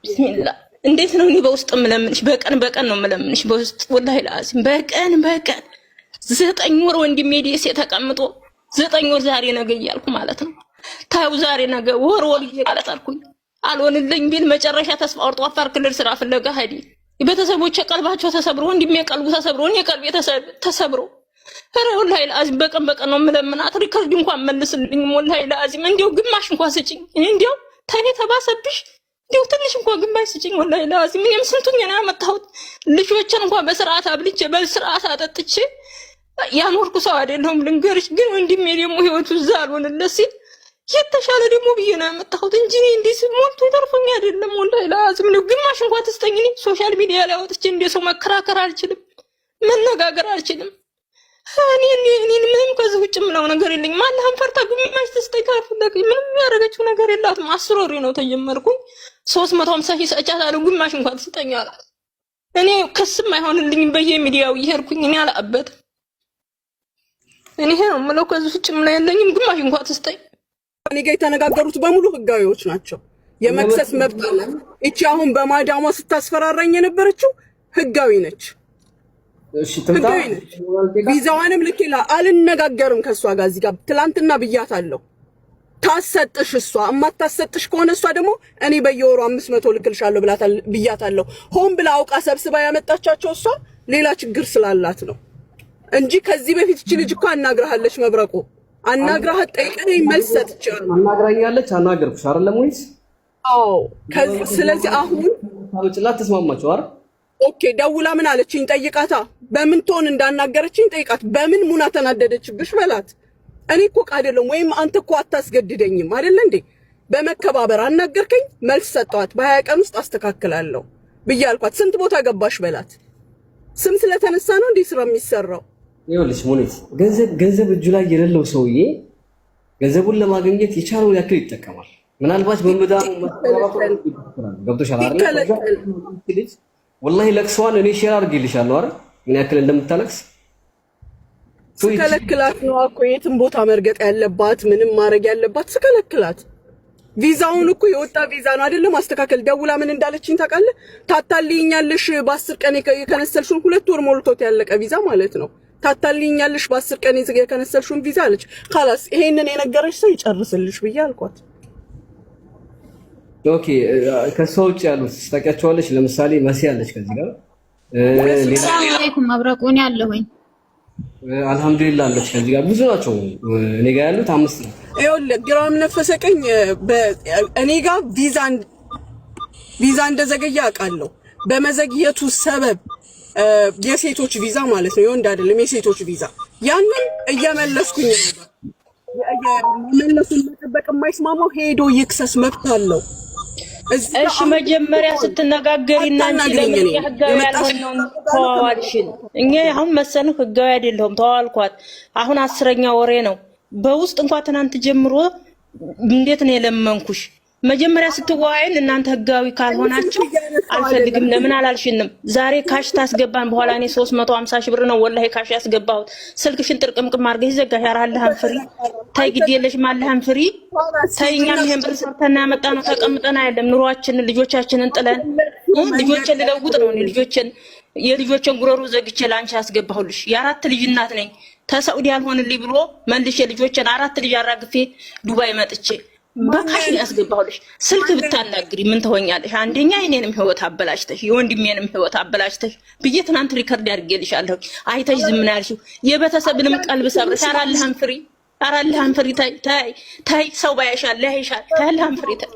ቢስሚላ እንዴት ነው እኔ በውስጥ የምለምንሽ? በቀን በቀን ነው የምለምንሽ በውስጥ ወላሂ ለአዚም በቀን በቀን 9 ወር ወንድሜ ደሴ ተቀምጦ 9 ወር ዛሬ ነገ እያልኩ ማለት ነው። ታው ዛሬ ነገ ወር ወር እየቀጠርኩኝ አልሆንልኝ ቢል መጨረሻ ተስፋ ቆርጦ አፋር ክልል ስራ ፍለጋ ሄደ። ቤተሰቦቼ ቀልባቸው ተሰብሮ፣ ወንድሜ ቀልቡ ተሰብሮ፣ እኔ ቀልቤ ተሰብሮ፣ ኧረ ወላሂ ለአዚም በቀን በቀን ነው የምለምናት። record እንኳን መልስልኝ ወላሂ ለአዚም እንዲያው ግማሽ እንኳን ስጭኝ። እኔ እንዲያው ተኔ ተባሰብሽ እንዲያው ትንሽ እንኳን ግማሽ ስጭኝ። ወላሂ ለአዚም እኔም ስንቱን ነው ያመጣሁት። ልጆችን እንኳን በስርዓት አብልቼ በስርዓት አጠጥቼ ያኖርኩ ሰው አይደለሁም ልንገርሽ። ግን ወንድሜ ደግሞ ህይወቱ እዛ አልሆንለት ሲል የተሻለ ደግሞ ብዬ ነው ያመጣሁት እንጂ እኔ እንዲህ ሞልቶ ተርፎኝ አይደለም። ወላሂ ለአዚም ነው ግማሽ እንኳን ትስጠኝ። እኔ social media ላይ አወጥቼ እንደ ሰው መከራከር አልችልም፣ መነጋገር አልችልም። እኔ እኔ ምንም ከዚህ ውጭ የምለው ነገር የለኝም። አላህን ፈርታ ግማሽ ትስጠኝ ካልፈለገኝ ምንም ያደረገችው ነገር የላትም። 10 ወሬ ነው ተጀመርኩኝ። 350,000 ሰጥቻታለሁ። ግማሽ እንኳን ትስጠኝ አላት። እኔ ክስም አይሆንልኝም በየሚዲያው እየሄድኩኝ እኔ አላበትም። እኔ ይሄ ነው የምለው። ከዚህ ውጭ የምለው የለኝም። ግማሽ እንኳን ትስጠኝ። እኔ ጋር የተነጋገሩት በሙሉ ህጋዊዎች ናቸው። የመክሰስ መብት አላት። እቺ አሁን በማዳሟ ስታስፈራራኝ የነበረችው ህጋዊ ነች፣ እሺ ትምጣ። ህጋዊ ነች። ቪዛዋንም ልኬላ አልነጋገርም ከእሷ ጋር እዚህ ጋር ትላንትና ብያታለሁ። ታሰጥሽ እሷ እማታሰጥሽ ከሆነ እሷ ደግሞ እኔ በየወሩ 500 ልክልሻለሁ ብያታለሁ። ሆን ብላ አውቃ ሰብስባ ያመጣቻቸው እሷ ሌላ ችግር ስላላት ነው እንጂ ከዚህ በፊት እቺ ልጅ እኮ አናግረሃለች። መብረቁ አናግረሃት ጠይቀኝ መልስ ሰጥቻለሁ። አናግራኛለች። አናገርኩሽ አይደለም ወይስ? አዎ። ስለዚህ አሁን ታውጭላት ተስማማችሁ አይደል? Okay፣ ደውላ ምን አለችኝ? ጠይቃታ። በምን tone እንዳናገረችኝ ጠይቃት። በምን ሙና ተናደደችብሽ በላት። እኔ እኮ ዕቃ አይደለም ወይም አንተ እኮ አታስገድደኝም አይደለ እንዴ? በመከባበር አናገርከኝ፣ መልስ ሰጠኋት። በ20 ቀን ውስጥ አስተካክላለሁ ብዬ አልኳት። ስንት ቦታ ገባሽ በላት። ስም ስለተነሳ ነው እንዴ ስራ የሚሰራው? ይኸውልሽ ሙኒት፣ ገንዘብ ገንዘብ እጁ ላይ የሌለው ሰውዬ ገንዘቡን ለማግኘት የቻለውን ያክል ይጠቀማል። ምናልባት በመዳሙ ገብቶሻል አይደል? ይከለከል። ልጅ ወላሂ ለቅሷን እኔ share አድርጌልሻለሁ አይደል? ምን ያክል እንደምታለቅስ። ስከለክላት ነው እኮ የትም ቦታ መርገጥ ያለባት ምንም ማድረግ ያለባት ስከለክላት። ቪዛውን እኮ የወጣ ቪዛ ነው አይደለም ማስተካከል። ደውላ ምን እንዳለችኝ ታውቃለህ? ታታልይኛለሽ በ10 ቀን የከነሰልሽውን፣ 2 ወር ሞልቶት ያለቀ ቪዛ ማለት ነው። ታታልይኛለሽ በ10 ቀን የከነሰልሽውን ቪዛ አለች። خلاص ይሄንን የነገረሽ ሰው ይጨርስልሽ ብዬ አልኳት። Okay፣ ከእሷ ውጭ ያሉት ታውቂያቸዋለሽ? ለምሳሌ መሲ አለች ከዚህ ጋር ሌላ ሰላም አለይኩም አብረቁን ያለሁኝ። አልሐምዱሊላህ አለች ከዚህ ጋር ብዙ ናቸው። እኔ ጋር ያሉት አምስት ነው። ይኸውልህ ግራም ነፈሰ ቀኝ እኔ ጋር ቪዛ እንደዘገየ አውቃለሁ። በመዘግየቱ ሰበብ የሴቶች ቪዛ ማለት ነው፣ የወንድ አይደለም፣ የሴቶች ቪዛ ያንን እየመለስኩኝ ነው። መመለሱን መጠበቅ የማይስማማው ሄዶ ይክሰስ፣ መብት አለው። እዚህ ጋር እሺ አሁን መጀመሪያ ስትነጋገሪ እና አንቺ አታናግሪኝ። ለምን እኔ ህጋዊ የመጣሽ ያልሆነውን ተዋዋልሽን? እኛ አሁን መሰልን ህጋዊ አይደለሁም ተዋዋልኳት። አሁን 10ኛ ወሬ ነው። በውስጥ እንኳን ትናንት ጀምሮ እንዴት ነው የለመንኩሽ? መጀመሪያ ስትዋዋይን እናንተ ህጋዊ ካልሆናችሁ አልፈልግም ለምን አላልሽንም? ዛሬ cash ታስገባን በኋላ እኔ 350,000 ብር ነው ወላሂ cash ያስገባሁት። ስልክሽን ጥርቅምቅም አድርገሽ ዘጋሽ። ኧረ አላህን ፍሪ ተይ፣ ግድ የለሽም አላህን ፍሪ ተይ። እኛም ይሄን ብር ሰርተን ያመጣ ነው ተቀምጠን አይደለም ኑሯችንን ልጆቻችንን ጥለን ልጆችን ልለውጥ ነው። እኔ ልጆችን የልጆችን ጉሮሮ ዘግቼ ለአንቺ ያስገባሁልሽ። የአራት ልጅ እናት ነኝ። ተሰዑዲ ያልሆንልኝ ብሎ መልሼ ልጆችን አራት ልጅ አራግፌ ዱባይ መጥቼ በ cash ነው ያስገባሁልሽ። ስልክ ብታናግሪ ምን ትሆኛለሽ? አንደኛ የኔንም ህይወት አበላሽተሽ የወንድሜንም ህይወት አበላሽተሽ ብዬ ትናንት record አድርጌልሻለሁ። አይተሽ ዝም ነው ያልሽው። የቤተሰብንም ቀልብ ሰብረሽ። ኧረ አላህን ፍሪ፣ ኧረ አላህን ፍሪ። ተይ ተይ ተይ፣ ሰው ባያሻል ያይሻል። ተይ አላህን ፍሪ ተይ።